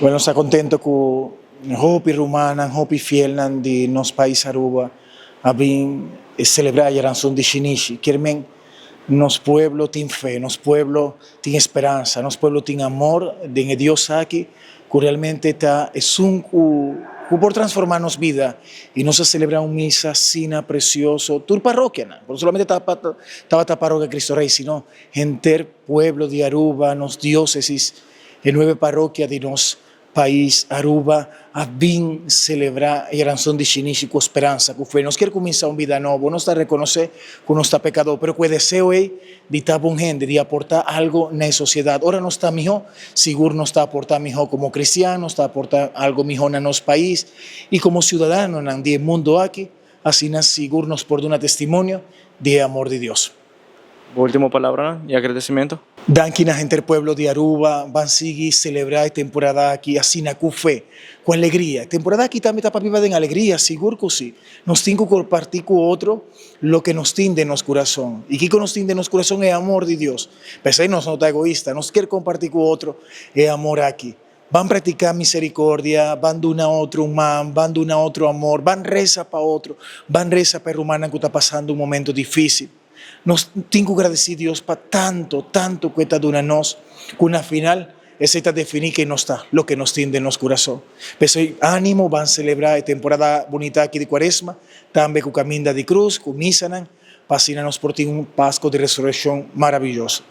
Bueno, nos ta contento cu hopi rumannan, hopi fielnan di nos pais Aruba a bin celebra Yaranzon di Shinishi. Kier men nos pueblo tin fe, nos pueblo tin speransa, nos pueblo tin amor den e Dios aki cu realmente ta esun cu por transforma nos bida y nos a celebra un misa asina precioso tur parokianan, no solamente tabata parokia Cristo Rey sino henter pueblo di Aruba, nos diocesis, e nuebe parokia di nos pais Aruba a bin celebra e ranson di shinishi cu speransa, cu fe. Nos kier cuminsa un bida nobo, nos ta reconoce cu nos ta pecador, pero cu e deseo ey di ta bon hende, di aporta algo na e sociedad. Ora nos ta miho, sigur nos ta aporta miho como cristian, nos ta aporta algo miho na nos pais y como ciudadanonan di e mundo aki, asina sigur nos por duna testimonio di e amor di Dios. Bo ultimo palabranan y agradecimento? Danki na henter pueblo di Aruba, ban sigui celebra e temporada aki asina cu fe, cu alegria. E temporada aki tambe ta pa biba den alegria, sigur cu si. Nos tin cu comparti cu otro loke nos tin den nos curason. Y kico nos tin den nos curason? E amor di Dios. P'esey nos no ta egoista, nos kier comparti cu otro e amor aki. Ban practica misericordia, ban duna otro un man, ban duna otro amor, ban reza pa otro, ban reza pa e rumannan cu ta pasando un momento dificil. Nos tin cu gradici Dios pa tanto, tanto cu e ta duna nos, cu na final esey ta defini ken nos ta, loke nos tin den nos curason. P'esey animo, ban celebra e temporada bunita aki di Cuaresma, tambe cu Caminda di Cruz, cu misanan, pa asina nos por tin un Pasco di Resurreccion maravilloso.